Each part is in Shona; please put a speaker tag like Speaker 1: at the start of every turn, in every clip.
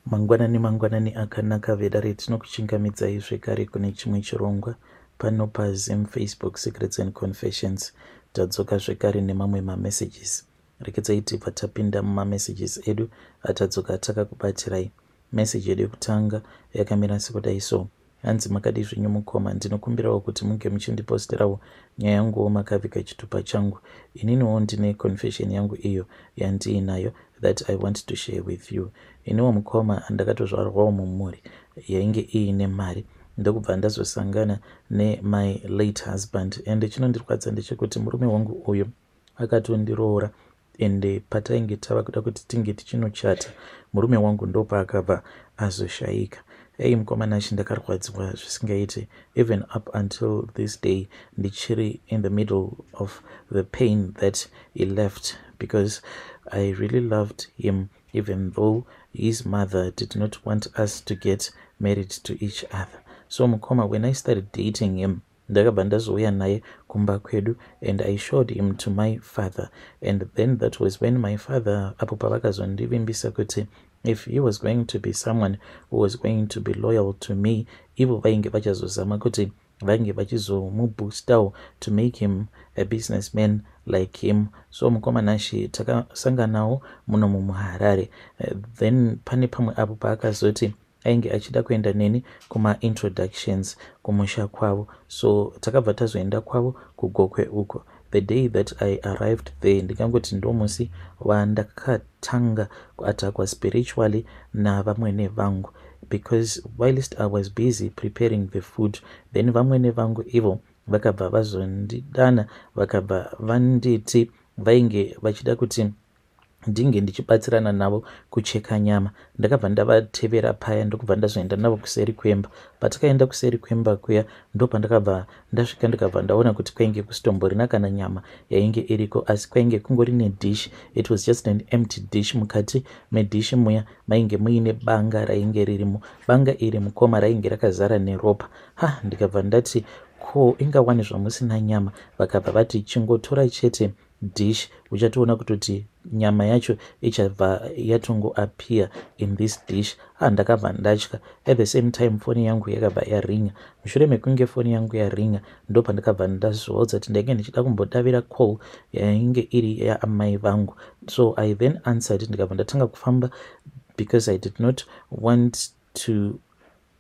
Speaker 1: Mangwanani mangwanani akanaka vedare, tinokuchingamidzai zvekare kune chimwe chirongwa pano paZim Facebook Secrets and Confessions. Tadzoka zvekare nemamwe mamessages. Rekedzai tibva tapinda mumamessages edu atadzoka takakubatirai. Message yedu yekutanga yakamira sekudai so. Hanzi makadii zvenyu mukoma, ndinokumbirawo kuti munge muchindiposterawo nyaya yanguwo makaviga chitupa changu. Ininiwo ndine confession yangu iyo yandiinayo that I want to share with you. Iniwo mukoma ndakatozvarwawo mumhuri yainge iine mari ndokubva ndazosangana nemy late husband and chinondirwadza ndechekuti murume wangu uyu akatondiroora ende patainge tava kuda kuti tinge tichinochata murume wangu ndopaakabva azoshaika. Ei mukoma Nashy, ndakarwadziwa zvisingaite. Even up until this day ndichiri in the middle of the pain that he left because I really loved him even though his mother did not want us to get married to each other. So mukoma, when I started dating him, ndakabva ndazouya naye kumba kwedu and I showed him to my father, and then that was when my father apo pavakazondivimbisa kuti if he was going to be someone who was going to be loyal to me, ivo vainge vachazozama kuti vainge vachizomuboostawo to make him a businessman like him. So mukoma Nashy, takasanganawo muno mumuHarare. Then pane pamwe apo paakazoti ainge achida kuenda neni kumaintroductions kumusha kwavo, so takabva tazoenda kwavo kuGokwe uko. The day that I arrived there, ndingangoti ndomusi wandakatanga kuattackwa spiritually navamwene vangu, because whilst I was busy preparing the food, then vamwene vangu ivo vakabva vazondidana, vakabva vanditi vainge vachida kuti ndinge ndichibatsirana navo kucheka nyama. Ndakabva ndavatevera paya, ndokubva ndazoenda navo kuseri kwemba. Patakaenda kuseri kwemba kuya, ndopandakabva ndasvika, ndikabva ndaona kuti kwainge kusitomborina kana nyama yainge iriko, asi kwainge kungori nedish. It was just an empty dish. Mukati medhishi muya mainge muine banga rainge ririmo. Banga iri, mukoma, rainge rakazara neropa. Ha, ndikabva ndati, "Ko, ingawani zvamusina nyama?" Vakabva vati, "Chingotora chete dish, uchatoona kutoti nyama yacho ichabva yatongoappear in this dish." Ah, ndakabva ndatya. At the same time foni yangu yakabva yaringa. Mushure mekunge foni yangu yaringa, ndopandakabva ndazoudza kuti ndainge ndichida kumbodavira call yainge iri yaamai vangu. So I then answered, ndikabva ndatanga kufamba because I did not want to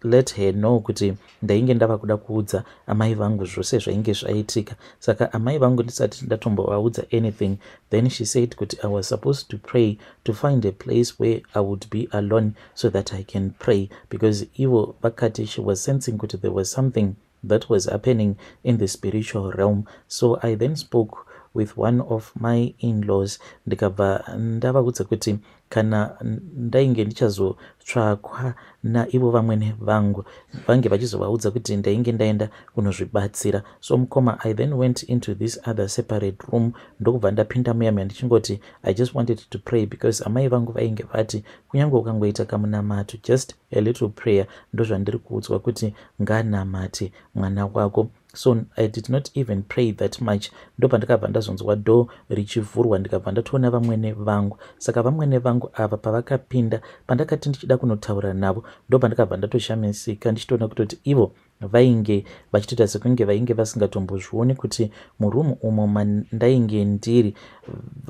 Speaker 1: let her know kuti ndainge ndava kuda kuudza amai vangu zvose zvainge zvaitika. Saka amai vangu ndisati ndatombovaudza anything, then she said kuti I was supposed to pray, to find a place where I would be alone so that I can pray, because ivo vakati she was sensing kuti there was something that was happening in the spiritual realm. So I then spoke with one of my in-laws, ndikabva ndavaudza kuti kana ndainge ndichazotsvakwa naivo vamwene vangu, vange vachizovaudza kuti ndainge ndaenda kunozvibatsira. So mukoma, I then went into this other separate room, ndokubva ndapinda muyamya ndichingoti I just wanted to pray, because amai vangu vainge vati kunyange ukangoita kamunamato, just a little prayer, ndozvandiri kuudzwa kuti nganamate mwana wako. So I did not even pray that much. Ndopandakabva ndazonzwa door richivhurwa, ndikabva ndatoona vamwene vangu. Saka vamwene vangu ava pavakapinda, pandakati ndichida kunotaura navo, ndopandakabva ndatoshamisika ndichitoona kutoti ivo vainge vachitoita sekunge vainge vasingatombozvioni kuti murumu umo mandainge ndiri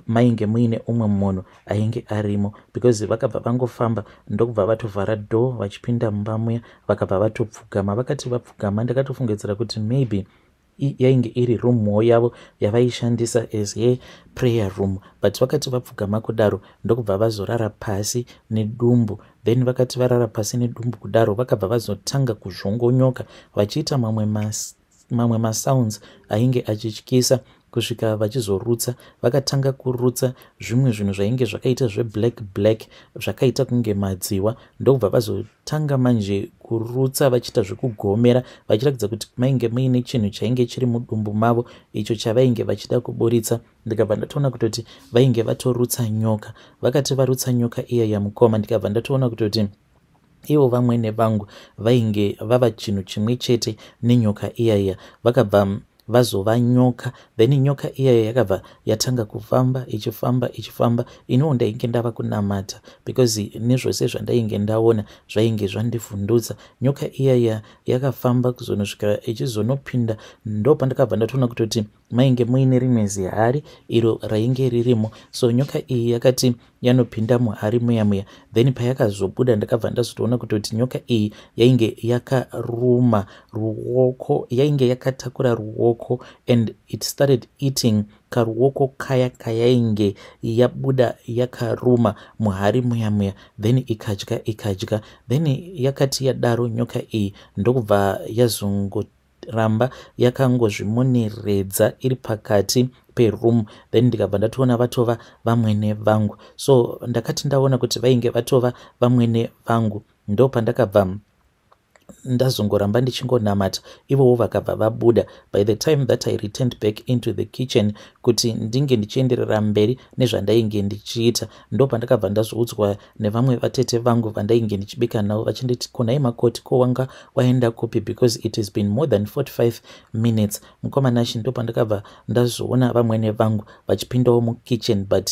Speaker 1: mainge muine umwe munhu ainge arimo, because vakabva vangofamba, ndokubva vatovhara door, vachipinda mumba muya, vakabva vatopfugama. Vakati vapfugama, ndakatofungidzira kuti maybe yainge iri roomwo yavo yavaishandisa as yeprayer room, but vakati vapfugama kudaro, ndokubva vazorara pasi nedumbu. Then vakati varara pasi nedumbu kudaro, vakabva vazotanga kuzvongonyoka vachiita mamwe masounds ainge achityisa, kusvika vachizorutsa. Vakatanga kurutsa zvimwe zvinhu zvainge zvakaita zveblack black, zvakaita kunge madziwa, ndokubva vazotanga manje kurutsa vachiita zvekugomera, vachiratidza kuti mainge muine chinhu chainge chiri mudumbu mavo icho chavainge vachida kuburitsa. Ndikabva ndatoona kutoti vainge vatorutsa nyoka. Vakati varutsa nyoka iya yamukoma, ndikabva ndatoona kutoti ivo vamwene vangu vainge vava chinhu chimwe chete nenyoka iyaiya. Vakabva vazova nyoka. Then nyoka iyayo yakabva yatanga kufamba, ichifamba, ichifamba. Iniwo ndainge ndava kunamata because nezvose zvandainge ndaona zvainge zvandivhundutsa. Nyoka iyaya yakafamba kuzonosvika ichizonopinda, ndopandakabva ndatoona kutoti mainge muine rimwe zihari iro rainge ririmo. So nyoka iyi yakati yanopinda muhari muya muya, then payakazobuda ndakabva ndazotoona kutoti nyoka iyi yainge yakaruma ruoko, yainge yakatakura ruoko, and it started eating karuoko kaya kayainge yabuda yakaruma muhari muya muya. Then ikadya, ikadya. Then yakati yadaro, nyoka iyi ndokubva yazongoramba yakangozvimoneredza iri pakati peroom. Then ndikabva ndatoona vatova vamwene vangu. So ndakati ndaona kuti vainge vatova vamwene vangu, ndopandakabva ndazongoramba ndichingonamata. Ivowo vakabva vabuda. By the time that I returned back into the kitchen kuti ndinge ndichienderera mberi nezvandainge ndichiita, ndopandakabva ndazoudzwa nevamwe vatete vangu vandainge ndichibika navo, vachinditi, "Kunhai makoti, ko wanga waenda kupi? Because it has been more than 45 minutes." Mukoma Nashi, ndopandakabva ndazoona vamwene vangu vachipindawo mukitchen, but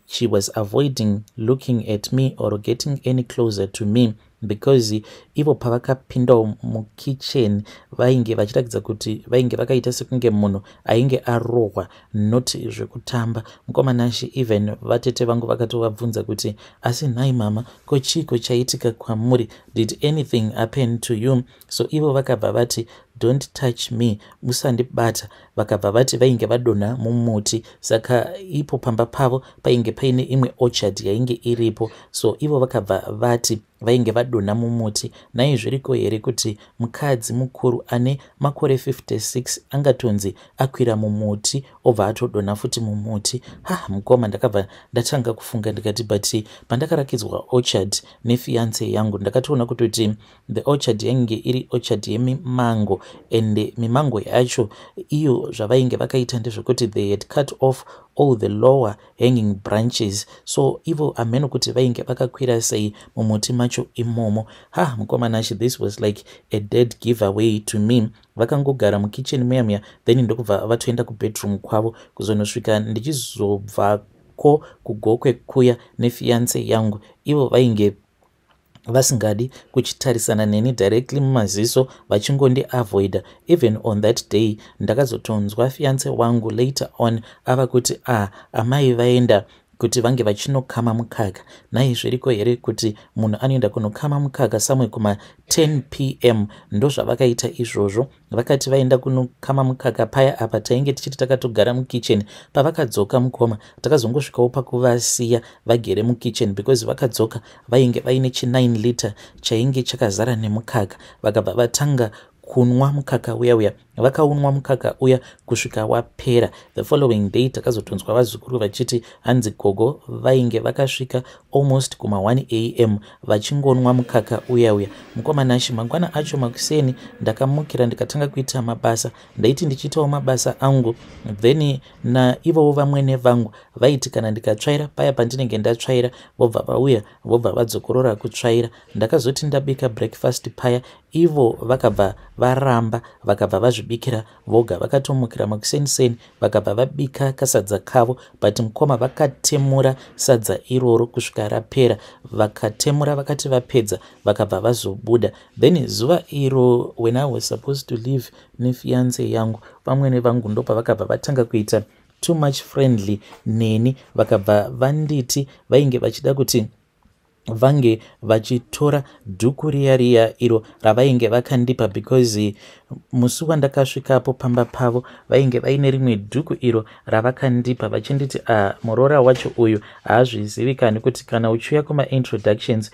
Speaker 1: she was avoiding looking at me or getting any closer to me, because ivo pavakapindawo mukitchen vainge vachiratidza kuti vainge vakaita sekunge munhu ainge arohwa, not zvekutamba. Mukoma Nashi, even vatete vangu vakatovabvunza kuti, "Asi nhai mama, ko chiiko chaitika kwamuri? Did anything happen to you?" So ivo vakabva vati, "Don't touch me, musandibata." Vakabva vati vainge vadonha mumuti. Saka ipo pamba pavo painge paine imwe orchard yainge iripo, so ivo vakabva vati vainge vadonha mumuti. Nhai, zviriko here kuti mukadzi mukuru ane makore 56 angatonzi akwira mumuti, obva atodonha futi mumuti? Ha, mukoma, ndakabva ndatanga kufunga ndikati, but pandakarakidzwa orchard nefiance yangu, ndakatoona kutoti the orchard yainge iri orchard yemimango, and mimango yacho iyo zvavainge vakaita ndezvekuti they had cut off all the lower hanging branches. So ivo hameno kuti vainge vakakwira sei mumuti macho imomo. Ha, mukoma Nashi, this was like a dead giveaway to me. Vakangogara mukitchen muya muya, then ndokubva vatoenda kubedroom kwavo. Kuzonosvika ndichizobvako kuGokwe kuya nefiance yangu, ivo vainge vasingadi kuchitarisana neni directly mumaziso, vachingondiavoida. Even on that day ndakazotonzwa fiance wangu later on ava kuti, "Ah, amai vaenda kuti vange vachinokama mukaka." Nhai, zviriko here kuti munhu anoenda kunokama mukaka samwe kuma10 p.m.? Ndozvavakaita izvozvo. Vakati vaenda kunokama mukaka paya, apa tainge tichiti takatogara mukitchen. Pavakadzoka, mukoma, takazongosvikawo pakuvasiya vagere mukitchen, because vakadzoka vainge vaine chi9 liter chainge chakazara nemukaka. Vakabva vatanga kunwa mukaka uya uya. Vakaunwa mukaka uya kusvika wapera. The following day takazotonzwa vazukuru vachiti hanzi gogo vainge vakasvika almost kuma1 a.m. vachingonwa mukaka uya uya. Mukoma Nashi, mangwana acho makuseni ndakamukira ndikatanga kuita mabasa. Ndaiti ndichiitawo mabasa angu, then naivowo vamwene vangu vaiti kana ndikatsvaira paya, pandinenge ndatsvaira, vobva vauya, vobva vadzokorora kutsvaira. Ndakazoti ndabika breakfast paya, ivo vakabva varamba, vakabva vazvibikira voga. Vakatomukira makuseniseni, vakabva vabika kasadza kavo, but mukoma, vakatemura sadza iroro kusvika rapera. Vakatemura, vakati vapedza, vakabva vazobuda. Then zuva iro when I was supposed to leave nefiance yangu, vamwene vangu ndopavakabva vatanga kuita too much friendly neni. Vakabva vanditi vainge vachida kuti vange vachitora dhuku riya riya iro ravainge vakandipa, because musi wandakasvikapo pamba pavo vainge vaine rimwe dhuku iro ravakandipa, vachinditi, "A, muroora wacho uyu haazvizivikani kuti kana uchiuya kumaintroductions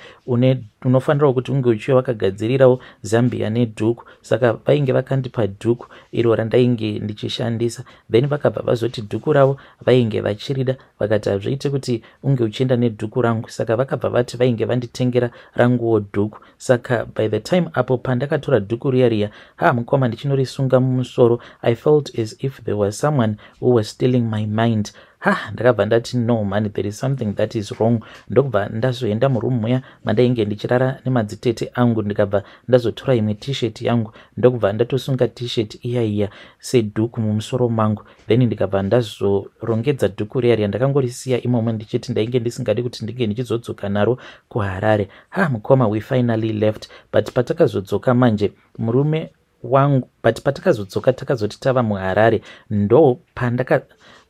Speaker 1: unofanirawo kuti unge uchiuya wakagadzirirawo zambia nedhuku." Saka vainge vakandipa dhuku iro randainge ndichishandisa. Then vakabva vazoti dhuku ravo vainge vachirida. Vakati hazviite kuti unge uchienda nedhuku rangu, saka vakabva vati vainge vanditengera ranguwo dhuku. Saka by the time apo pandakatora dhuku riya riya, ha, mukoma, ndichinorisunga mumusoro, I felt as if there was someone who was stealing my mind. Ha. Ha, ndakabva ndati, "No man, there is something that is wrong." Ndokubva ndazoenda murumu muya mandainge ndichirara nemadzitete angu, ndikabva ndazotora imwe T-shirt yangu, ndokubva ndatosunga T-shirt iya iya sedhuku mumusoro mangu. Then ndikabva ndazorongedza dhuku riya riya, ndakangorisiya imomo ndichiti ndainge ndisingadi kuti ndinge ndichizodzoka naro kuHarare. Ha, mukoma, we finally left, but patakazodzoka manje murume wangu, but patakazodzoka takazoti tava muHarare, ndo pandaka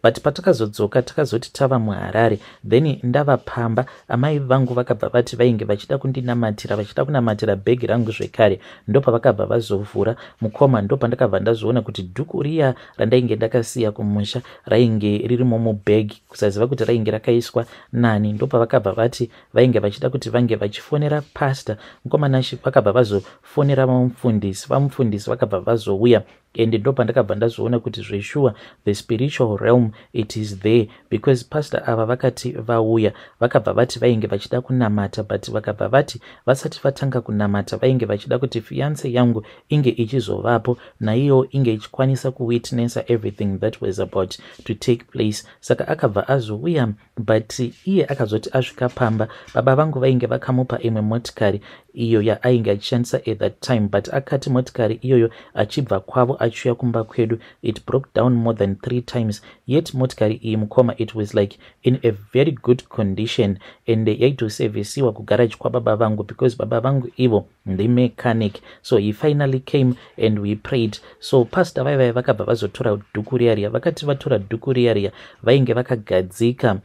Speaker 1: but patakazodzoka takazoti tava muHarare, then ndava pamba, amai vangu vakabva vati vainge vachida kundinamatira, vachida kunamatira bhegi rangu zvekare. Ndopavakabva vazovhura, mukoma, ndopandakabva ndazoona kuti dhuku riya randainge ndakasiya kumusha rainge ririmo mubhegi, kusaziva kuti rainge rakaiswa nani. Ndopavakabva vati vainge vachida kuti vange vachifonera pastor. Mukoma Nashi, vakabva vazofonera vamufundisi, vamufundisi vakabva vazouya, and ndopandakabva ndazoona kuti zveshuwa the spiritual realm, it is there, because pastor ava vakati vauya, vakabva vati vainge vachida kunamata, but vakabva vati vasati vatanga kunamata vainge vachida kuti fiance yangu inge ichizovapo naiyo, inge ichikwanisa kuwitnessa everything that was about to take place. Saka akabva azouya, but iye akazoti asvika pamba, baba vangu vainge vakamupa imwe motikari iyo yaainge achishandisa at that time, but akati motikari iyoyo achibva kwavo achiuya kumba kwedu, it broke down more than three times. Yet motikari iyi, mukoma, it was like in a very good condition and yaitosevhisiwa kugaraji kwababa vangu, because baba vangu ivo ndimechanic. So he finally came and we prayed. So pastor vaivai vakabva vazotora dhuku riya riya. Vakati vatora dhuku riya riya, vainge vakagadzika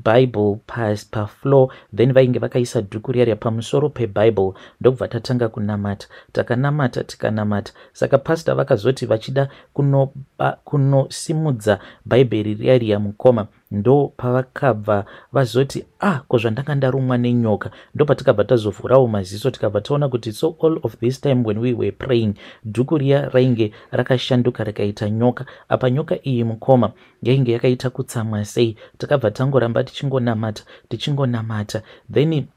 Speaker 1: Bible pafloor, then vainge vakaisa dhuku riya riya pamusoro peBible, ndokubva tatanga kunamata. Takanamata, tikanamata. Saka pastor vakazoti vachida kunosimudza Bhaibheri riya riya, mukoma, ndo pavakabva vazoti, "Ah, ko zvandanga ndarumwa nenyoka?" Ndo patikabva tazovhurawo maziso, tikabva taona kuti so all of this time when we were praying, dhuku riya rainge rakashanduka rikaita nyoka. Apa nyoka iyi, mukoma, yainge yakaita kutsamwa sei. Takabva tangoramba tichingonamata, tichingonamata. Then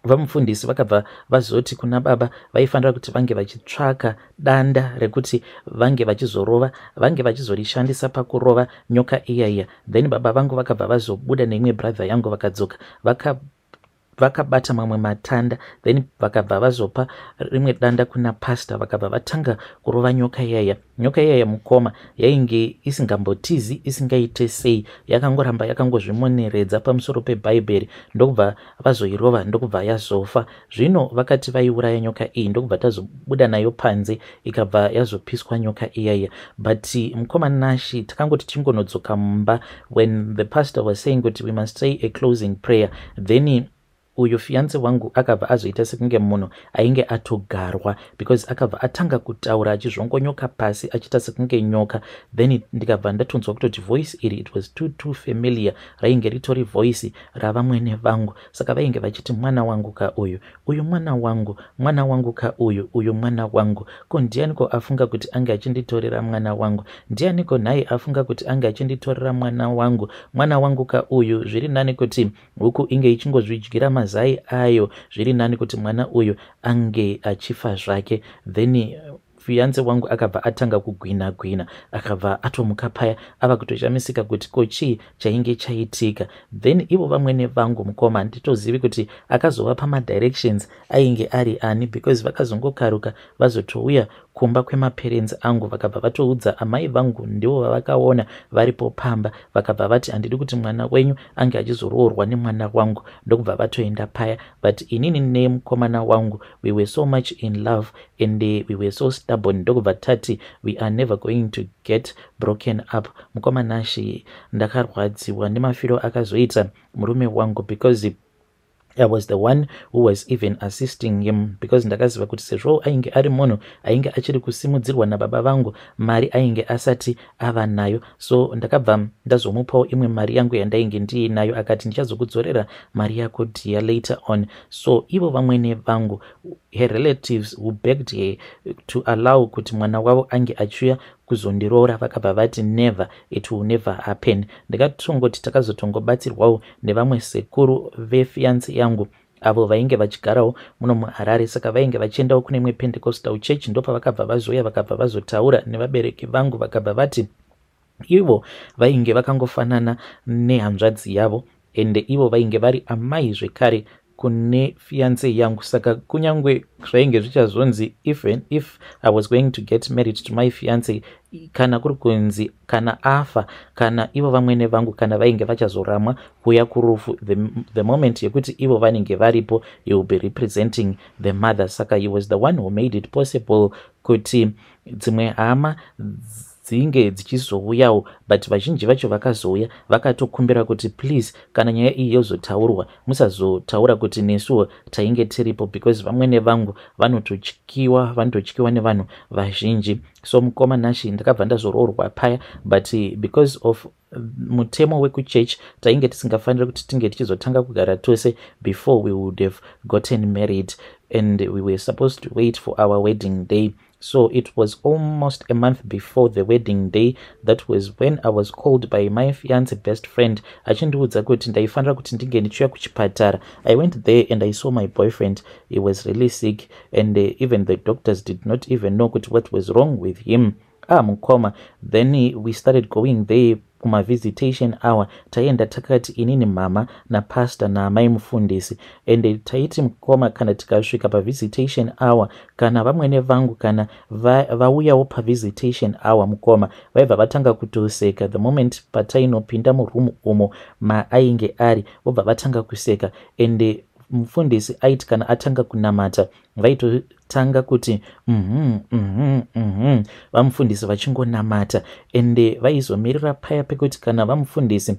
Speaker 1: vamufundisi vakabva vazoti kuna baba vaifanira kuti vange vachitsvaka danda rekuti vange vachizorova, vange vachizorishandisa pakurova nyoka iya iya. Then baba vangu vakabva vazobuda neimwe brother yangu, vakadzoka vakabata mamwe matanda, then vakabva vazopa rimwe danda kuna pastor, vakabva vatanga kurova nyoka iyaya. Nyoka iyaya, mukoma, yainge isingambotizi, isingaite sei, yakangoramba yakangozvimoneredza pamusoro peBhaibheri. Ndokubva vazoirova, ndokubva yazofa. Zvino vakati vaiuraya nyoka iyi, ndokubva tazobuda nayo panze, ikabva yazopiswa nyoka iyaya. But mukoma Nashi, takangoti tingonodzoka mumba, when the pastor was saying kuti we must say a closing prayer, then uyu fiance wangu akabva azoita sekunge munhu ainge atogarwa, because akabva atanga kutaura achizvongonyoka pasi, achiita sekunge nyoka. Then ndikabva ndatonzwa kutoti voice iri, it was too too familiar, rainge ritori voice ravamwene vangu. Saka vainge vachiti, "Mwana wangu ka uyu, uyu mwana wangu, mwana wangu ka uyu, uyu mwana wangu. Ko ndianiko afunga kuti ange achinditorera mwana wangu? Ndianiko nhai afunga kuti ange achinditorera mwana wangu? Mwana wangu ka uyu. Zviri nani kuti huku inge ichingozvidyira mazai ayo, zviri nani kuti mwana uyu ange achifa zvake." Then fiance wangu akabva atanga kugwina gwina, akabva atomuka paya ava kutoshamisika kuti ko chii chainge chaitika. Then ivo vamwene vangu, mukoma, handitozivi kuti akazovapa madirections ainge ari ani, because vakazongokaruka vazotouya kumba kwemaparents angu, vakabva vatoudza amai vangu, ndivo vavakaona varipo pamba, vakabva vati, "Handidi kuti mwana wenyu ange achizoroorwa nemwana wangu." Ndokubva vatoenda paya. But inini nemukomana wangu, we were so much in love and we were so stubborn, ndokubva tati we are never going to get broken up. Mukoma Nashi, ndakarwadziwa nemafiro akazoita murume wangu, because I was the one who was even assisting him, because ndakaziva kuti sezvo ainge ari munhu ainge achiri kusimudzirwa nababa vangu, mari ainge asati ava nayo. So ndakabva ndazomupawo imwe mari yangu yandainge ndiinayo, akati, "Ndichazokudzorera mari yako dear later on." So ivo vamwene vangu, her relatives who begged her to allow kuti mwana wavo ange achiuya kuzondiroora, vakabva vati, "Never, it will never happen." Ndikatongoti takazotongobatsirwawo nevamwe sekuru vefiance yangu, avo vainge vachigarawo muno muHarare. Saka vainge vachiendawo kune imwe Pentecostal church, ndopavakabva vazouya, vakabva vazotaura nevabereki vangu, vakabva vati Ivo vainge vakangofanana nehanzvadzi yavo ende ivo vainge vari amai zvekare kune fiance yangu. Saka kunyange zvainge zvichazonzi even if I was going to get married to my fiance, kana kuri kunzi kana afa, kana ivo vamwene vangu kana vainge vachazoramwa kuuya kurufu, the moment yekuti ivo vanenge varipo, he will be representing the mother. Saka he was the one who made it possible kuti dzimwe hama dzinge dzichizouyawo, but vazhinji vacho vakazouya vakatokumbira kuti please, kana nyaya iyi yozotaurwa, musazotaura kuti nesuwo tainge tiripo, because vamwene vangu vanototyiwa, vanototyiwa nevanhu vazhinji. So mukoma Nashi, ndakabva ndazoroorwa paya, but because of mutemo wekuchechi, tainge tisingafaniri kuti tinge tichizotanga kugara tose before we would have gotten married, and we were supposed to wait for our wedding day. So it was almost a month before the wedding day, that was when I was called by my fiance best friend, achindiudza kuti ndaifanira kuti ndinge ndichiuya kuchipatara. I went there and I saw my boyfriend. He was really sick and even the doctors did not even know kuti what was wrong with him. Ah, mukoma, then we started going there kumavisitation hour. Taienda takati inini, mama napastor naamai mufundisi. Ende taiti mukoma, kana tikasvika pavisitation hour, kana vamwene vangu kana vauyawo pavisitation hour, mukoma, vaibva vatanga kutoseka the moment patainopinda muroom umo maainge ari. Vobva vatanga kuseka, ende mufundisi aiti kana atanga kunamata, vaitotanga kuti vamufundisi vachingonamata. Ende vaizomirira paya pekuti kana vamufundisi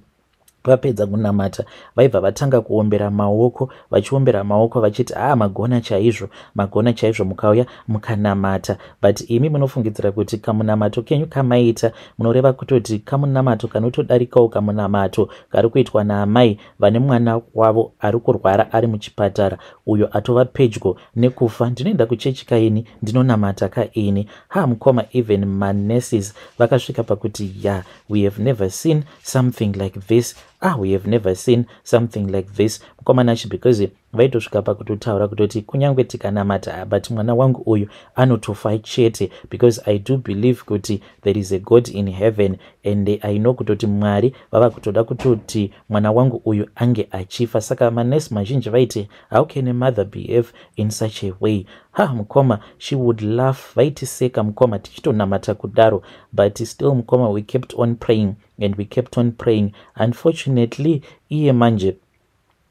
Speaker 1: vapedza kunamata, vaibva vatanga kuombera maoko, vachiombera maoko vachiti, "Aa, magona chaizvo, magona chaizvo, mukauya mukanamata." But imi munofungidzira kuti kamunamato kenyu kamaita, munoreva kutoti kamunamato kanotodarikawo kamunamato kari kuitwa naamai vane mwana wavo ari kurwara, ari muchipatara, uyo atova pedyo nekufa. Ndinoenda kuchechi kaini, ndinonamata kaini. Ha, mukoma, even manurses vakasvika pakuti, "Ya, we have never seen something like this. Ah, we have never seen something like this." Mukoma Nashi, because vaitosvika pakutotaura kutoti kunyange tikanamata, but mwana wangu uyu anotofa chete, because I do believe kuti there is a God in heaven and I know kutoti Mwari vava kutoda kutoti mwana wangu uyu ange achifa. Saka manesi mazhinji vaiti, "How can a mother behave in such a way?" Ha, mukoma, she would laugh. Vaitiseka mukoma, tichitonamata kudaro, but still mukoma, we kept on praying and we kept on praying. Unfortunately, iye manje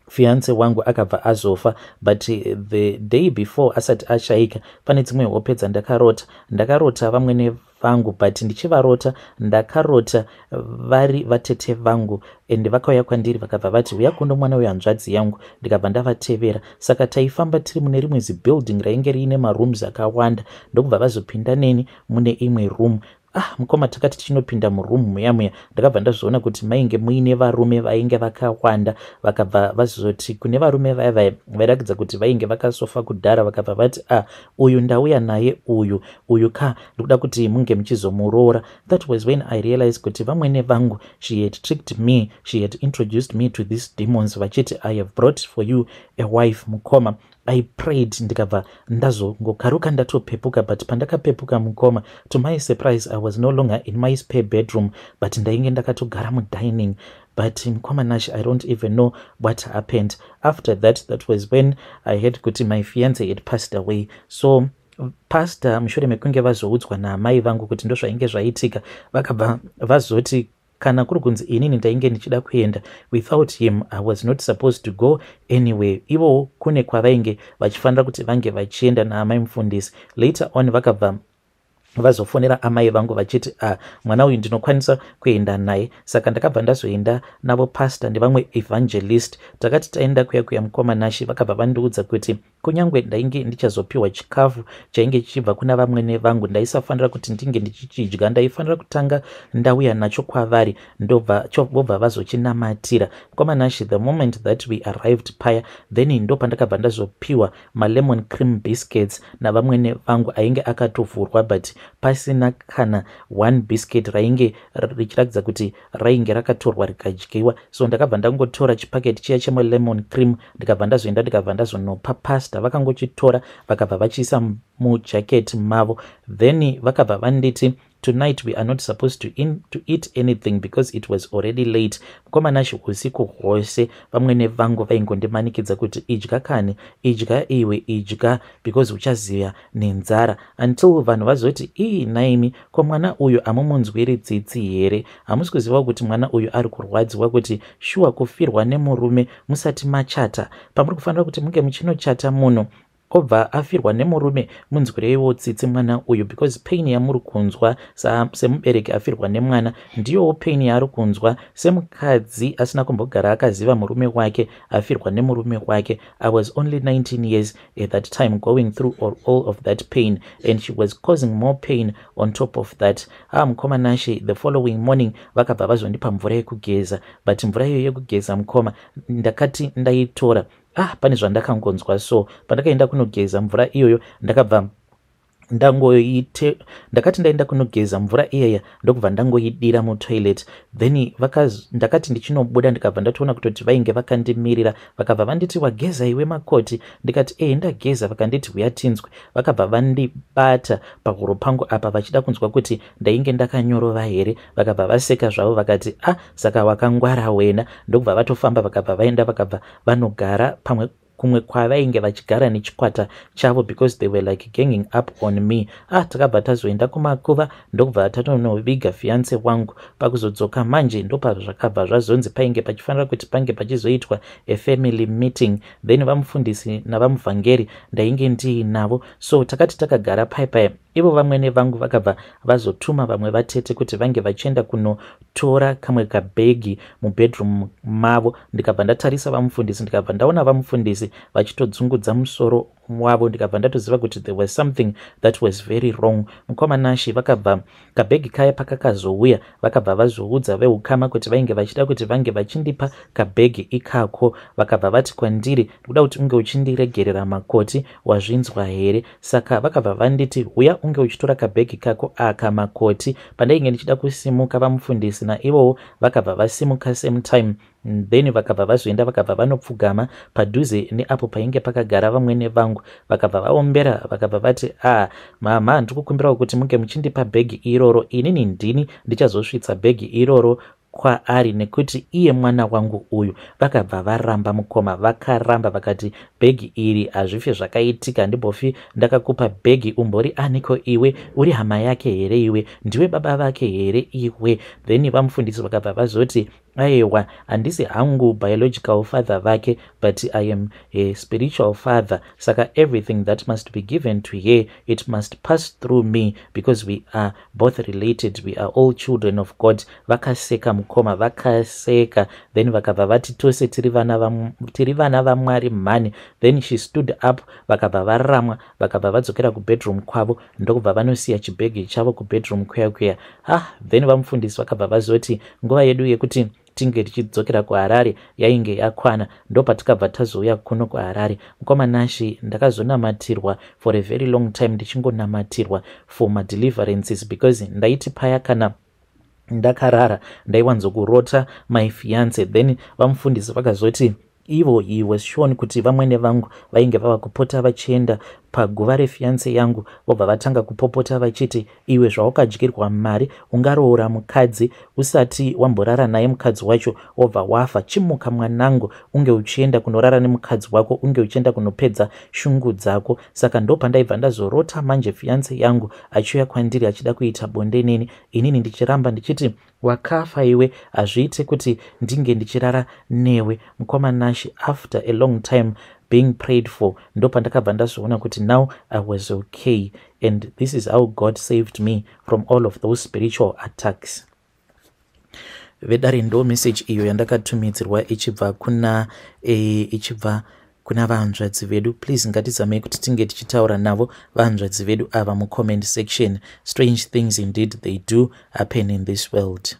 Speaker 1: fiance wangu akabva azofa, but the day before asati ashaika, pane dzimwe hope dzandakarota. Ndakarota vamwene vangu, but ndichivarota, ndakarota vari vatete vangu, ende vakauya kwandiri, vakabva vati, "Uya kuno, mwana wehanzvadzi yangu." Ndikabva ndavatevera. Saka taifamba tiri mune rimwe zibuilding rainge riine marooms akawanda, ndokubva vazopinda neni mune imwe room. Ah, mukoma, takati tichinopinda muroom muya muya, ndakabva ndazviona kuti mainge muine varume vainge vakawanda. Vakabva vazoti kune varume vaya vaya vairatidza kuti vainge vakasofa kudhara, vakabva vati, "Ah, uyu ndauya naye uyu, uyu ka ndikuda kuti munge muchizomuroora." That was when I realized kuti vamwene vangu, she had tricked me. She had introduced me to these demons, vachiti, "I have brought for you a wife." Mukoma, I prayed, ndikabva ndazongokaruka, ndatopepuka. But pandakapepuka mukoma, to my surprise, I was no longer in my spare bedroom, but ndainge ndakatogara mudining. But mukoma Nash, I don't even know what happened after that. That was when I heard kuti my fiance had passed away. So pastor, mushure mekunge vazoudzwa naamai vangu kuti ndozvainge zvaitika, vakabva vazoti kana kuri kunzi inini ndainge ndichida kuenda, without him I was not supposed to go anyway. Ivowo kune kwavainge vachifanira kuti vange vachienda naamai mufundisi. Later on vakabva vazofonera amai vangu vachiti, "Ah, mwana uyu ndinokwanisa kuenda naye." Saka ndakabva ndazoenda navo, pastor nevamwe evangelist. Takati taenda kuya kuya, mukoma Nashi, vakabva vandiudza kuti kunyange ndainge ndichazopiwa chikafu chainge chichibva kuna vamwene vangu, ndaisafanira kuti ndinge ndichichidya. Ndaifanira kutanga ndauya nacho kwavari, vobva vazochinamatira. Mukoma Nashi, the moment that we arrived paya, then ndo pandakabva ndazopiwa malemon cream biscuits navamwene vangu, ainge akatovhurwa, but pasina kana one biscuit rainge richiratidza kuti rainge rakatorwa rikadyiwa. So ndakabva ndangotora chipaketi chiya chemalemon cream, ndikabva ndazoenda, ndikabva ndazonopa pastor. Vakangochitora, vakabva vachiisa mujaketi mavo. Then vakabva vanditi Tonight we are not supposed to eat anything because it was already late. Mukoma Nashe, usiku hwose vamwene vangu vaingondimanikidza kuti, "Idya kani, idya iwe, idya, because uchaziva nenzara," until vanhu vazoti, "Ii naimi, ko mwana uyu hamumunzwiri tsitsi here? Hamusi kuziva kuti mwana uyu ari kurwadziwa, kuti shuwa kufirwa nemurume musati machata, pamuri kufanira kuti munge muchinochata, munhu obva afirwa nemurume? Munzwireiwo tsitsi mwana uyu, because pain yamuri kunzwa semubereki afirwa nemwana ndiyowo pain yaari kunzwa semukadzi asina kumbogara akaziva murume wake, afirwa nemurume wake." I was only 19 years at that time, going through all of that pain, and she was causing more pain on top of that. Ah, mukoma Nashe, the following morning vakabva vazondipa mvura yekugeza, but mvura iyoyo yekugeza, mukoma, ndakati ndaitora, ah, pane zvandakangonzwa. So pandakaenda kunogeza mvura iyoyo, ndakabva ndangoite, ndakati ndaenda kunogeza mvura iyaya, ndokubva ndangoidira mutoilet. Then ndakati ndichinobuda, ndikabva ndatoona kutoti vainge vakandimirira. Vakabva vanditi, "Wageza iwe, makoti?" Ndikati, "Ee, ndageza." Vakanditi, "Uya tinzwe." Vakabva vandibata pahuro pangu apa, vachida kunzwa kuti ndainge ndakanyorova here. Vakabva vaseka zvavo, vakati, "A ah, saka wakangwara wena." Ndokubva vatofamba, vakabva vaenda, vakabva vanogara pamwe kumwe kwavainge vachigara nechikwata chavo, because they were like ganging up on me. Ah, takabva tazoenda kumakuva, ndokubva tatonoviga fiance wangu. Pakuzodzoka manje, ndopazvakabva zvazonzi painge pachifanira kuti pange pachizoitwa a family meeting. Then vamufundisi navamuvhangeri ndainge ndiinavo. So takati takagara pai, ivo vamwene vangu vakabva vazotuma vamwe vatete kuti vange vachienda kunotora kamwe kabhegi mubedroom mavo. Ndikabva ndatarisa vamufundisi, ndikabva ndaona vamufundisi vachitodzungudza musoro wavo, ndikabva ndatoziva kuti there was something that was very wrong. Mukoma Nashe, vakabva kabhegi kaya pakakazouya, vakabva vazoudza veukama kuti vainge vachida kuti vange vachindipa kabhegi ikako. Vakabva vati kwandiri, "Ndikuda kuti unge uchindiregerera, makoti, wazvinzwa here?" Saka vakabva vanditi, "Uya unge uchitora kabhegi kako aka, makoti." Pandainge ndichida kusimuka, vamufundisi naivowo vakabva vasimuka same time. Then vakabva vazoenda, vakabva vanopfugama padhuze neapo painge pakagara vamwene vangu. Vakabva vaombera, vakabva vati, "A ah, mama, ndiri kukumbirawo kuti munge muchindipa bhegi iroro. Inini ndini ndichazosvitsa bhegi iroro kwaari, nekuti iye mwana wangu uyu." Vakabva varamba, mukoma, vakaramba, vakati, "Bhegi iri hazvifi zvakaitika. Handimbofi ndakakupa bhegi. Umbori aniko iwe? Uri hama yake here iwe? Ndiwe baba vake here iwe?" Then vamufundisi vakabva vazoti, "Aiwa, handisi hangu biological father vake, but I am a spiritual father. Saka everything that must be given to her, it must pass through me, because we are both related. We are all children of God." Vakaseka, mukoma, vakaseka. Then vakabva vati, "Tose tiri vana vaMwari mhani." Then she stood up, vakabva varamwa, vakabva vadzokera kubedroom kwavo, ndokubva vanosiya chibhegi chavo kubedroom kuya kuya. Ah, then vamufundisi vakabva vazoti nguva yedu yekuti tinge tichidzokera kuHarare yainge yakwana. Ndopatikabva tazouya kuno kuHarare. Mukoma Nashe, ndakazonamatirwa for a very long time, ndichingonamatirwa for madeliverances, because ndaiti paya kana ndakarara ndaiwanzokurota my fiance. Then vamufundisi vakazoti ivo, he was shown kuti vamwene vangu vainge vava kupota vachienda paguva refiance yangu, vobva vatanga kupopota vachiti, "Iwe, zvawakadyirwa mari, ungaroora mukadzi usati wamborara naye, mukadzi wacho wobva wafa? Chimuka mwanangu, unge uchienda kunorara nemukadzi wako, unge uchienda kunopedza shungu dzako." Saka ndo pandaibva ndazorota manje fiance yangu achiuya kwandiri achida kuita bonde neni, inini ndichiramba ndichiti, "Wakafa iwe, hazviite kuti ndinge ndichirara newe." Mukoma Nashe, after a long time being prayed for, ndo pandakabva ndazoona kuti now I was okay, and this is how God saved me from all of those spiritual attacks. Vedare, ndo message iyo yandakatumidzirwa ichibva kuna vahanzvadzi vedu. Please, ngatizamei kuti tinge tichitaura navo vahanzvadzi vedu ava mucomment section. Strange things indeed, they do happen in this world.